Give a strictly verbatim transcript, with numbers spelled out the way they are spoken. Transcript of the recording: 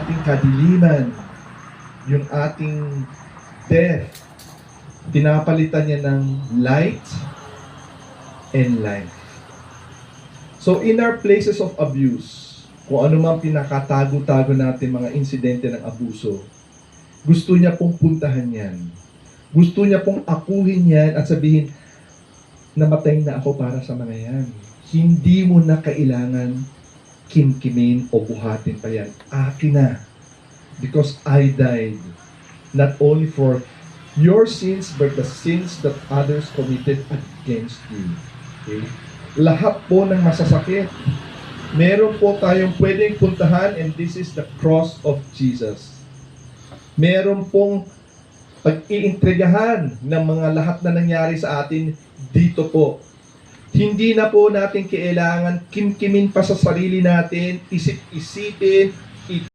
ating kadiliman, yung ating death, pinapalitan niya ng light and life. So in our places of abuse, kung ano mang pinakatago-tago natin mga insidente ng abuso, gusto niya pong puntahan yan. Gusto niya pong akuhin yan at sabihin, "Namatay na ako para sa mga yan. Hindi mo na kailangan kimkimin o buhatin pa yan. Akin na. Because I died not only for your sins but the sins that others committed against you." Okay? Lahat po ng masasakit, meron po tayong pwedeng puntahan, and this is the cross of Jesus. Meron pong pag-iintregahan ng mga lahat na nangyari sa atin dito po. Hindi na po natin kailangan kimkimin pa sa sarili natin, isip-isipin,